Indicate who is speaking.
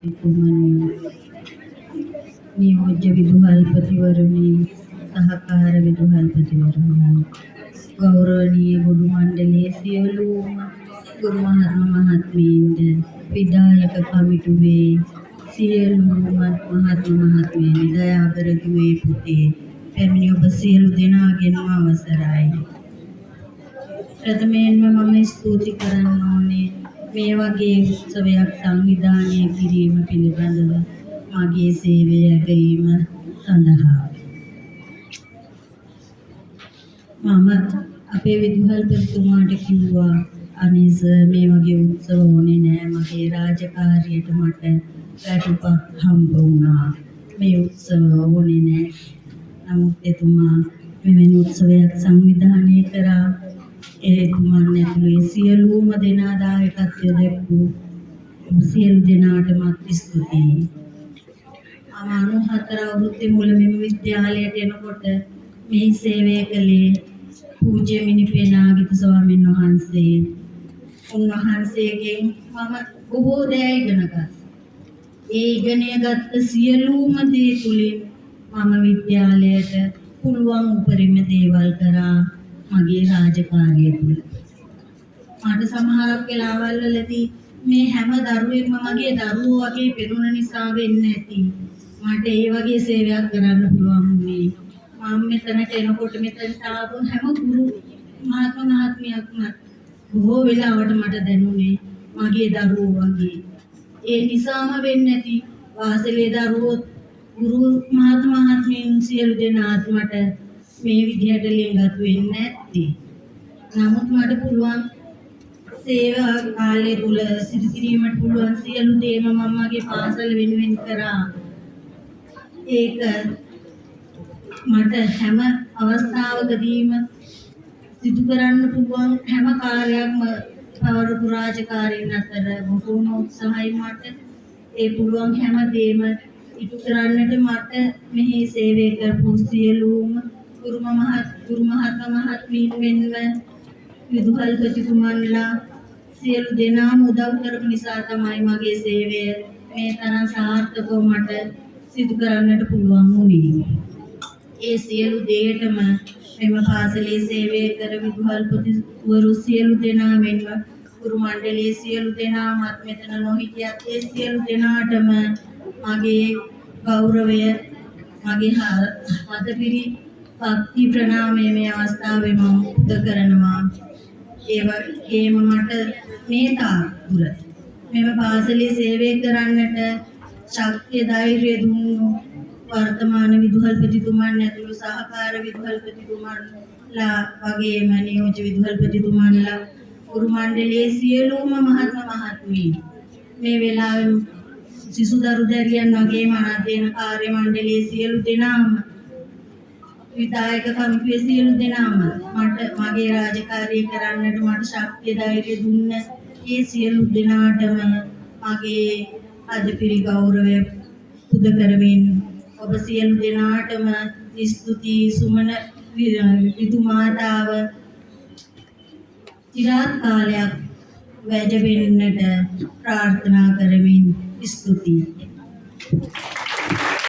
Speaker 1: තුමනි, නියෝජ්‍ය විදුහල්පතිවරුනි, සහකාර විදුහල්පතිවරුනි, ගෞරවනීය ගුරු මණ්ඩලයේ සියලුම ගුරු මහත්ම මහත්මීන්ද, විධායක කමිටුවේ සියලුම මහත්ම මහත්මීනි, දයාබර දුවේ පුතේ, පැමිණි ඔබ සියලු දෙනාගෙන්ම අවසරයි. ප්‍රථමයෙන්ම මම ස්තුති කරන්න ඕනේ මේ වගේ උත්සවයක් සංවිධානය කිරීම පිළිබඳව මගේ සේවය ඇගයීම සඳහා. මම අපේ විදුහල්පතිතුමාට කිව්වා, අනේ සර්, මේ වගේ උත්සව ඕනේ නෑ, මගේ රාජකාරියට මට වැටුපක් හම්බ වුණා, මේ උත්සව ඕනේ නෑ. නමුත් එතුමා මෙවැනි උත්සවයක් සංවිධානය කරා. එතුමන් ඇතුළු ඒ සියලුම දෙනා දායකත්වය දැක්වූ සියලු දෙනාටමත් ස්තුතියි. මම 94 අවුරුද්දේ මුල මෙම විද්‍යාලයට එනකොට මෙහි සේවය කළේ පූජ්‍ය මිනිපේ නාගිත ස්වාමීන් වහන්සේ. උන්වහන්සේගෙන් මම බොහෝ දෑ ඉගෙන ගත්තා. ඒ ඉගෙන ගත්ත සියලුම දේ තුලින් මම විද්‍යාලයට පුළුවන් උපරිම දේවල් කරා මගේ රාජකාරිය තුල. මට සමහරක් වෙලාවල් වලදී මේ හැම දරුවෙක්ම මගේ දරුවෝ වගේ පෙනුන නිසා වෙන්න ඇති, මට ඒ වගේ සේවයක් කරන්න පුළුවන් වුණේ. මම මෙතනට එනකොට මෙතනට ආපු හැම ගුරු මහත්ම මහත්මියක්ම බොහෝ වෙලාවට මට දැනුනේ මගේ දරුවෝ වගේ. ඒ නිසාම වෙන්න ඇති වාසලේ දරුවෝ, ගුරු මහත්ම මහත්මීන් සියලු දෙනාත් මට මේ විදිහට ලිංගත් වෙන්නේ නැත්තේ. නමුත් මට පුළුවන් සේවා කාලය තුල සිදු කිරීමට පුළුවන් සියලු දේම මම මගේ පාසල වෙනුවෙන් කරා. ඒක මට හැම අවස්ථාවකදීම සිදු කරන්න පුළුවන් හැම කාර්යයක්ම පවරපු රාජකාරීන් අතර බොහෝම උත්සාහයි මට ඒ පුළුවන් හැම දේම ඉටු කරන්නට. මට මෙහි සේවය කරපු සියලුම ගුරු මහත්ම මහත්මීන් මෙන්ම විදුහල්පතිතුමන්ලා සියලු දෙනාම උදව් කරපු නිසා තමයි මගේ සේවය මේ තරම් සාර්ථකව මට සිදු කරන්නට පුළුවන් වුණේ. ඒ සියලු දේටම මෙම පාසලේ සේවය කර විදුහල්පතිවරු සියලු දෙනා මෙන්ම ගුරු මණ්ඩලයේ සියලු දෙනාමත් මෙතන නොහිටියත් ඒ සියලු දෙනාටම මගේ ගෞරවය, මගේ හදපිරි භක්ති ප්‍රණාමය මේ අවස්ථාවේ මම පුද කරනවා. ඒ වගේම මට මේ තාක් දුර මෙම පාසලේ සේවය කරන්නට ශක්තිය ධෛර්යය දුන්නු වර්තමාන විදුහල්පතිතුමන් ඇතුළු සහකාර විදුහල්පතිතුමන්ලා වගේම නියෝජ්‍ය විදුහල්පතිතුමන්ලා, ගුරු මණ්ඩලයේ සියලුම මහත්ම මහත්මීන්, මේ වෙලාවේ සිසු දරු දැරියන් වගේම අධ්‍යයන කාර්ය මණ්ඩලයේ සියලු දෙනාම, විධායක කමිටුවේ සියලු දෙනාම, මට මගේ රාජකාරිය කරන්නට මට ශක්තිය ධෛර්යය දුන්න ඒ සියලු දෙනාටම මගේ අදපිරි ගෞරවය පුද කරමින් ඔබ සියලු දෙනාටම ස්තුතියි. සුමන විදු මාතාව චිරාත් කාලයක් වැජඹෙන්නට ප්‍රාර්ථනා කරමින් ස්තුතියි.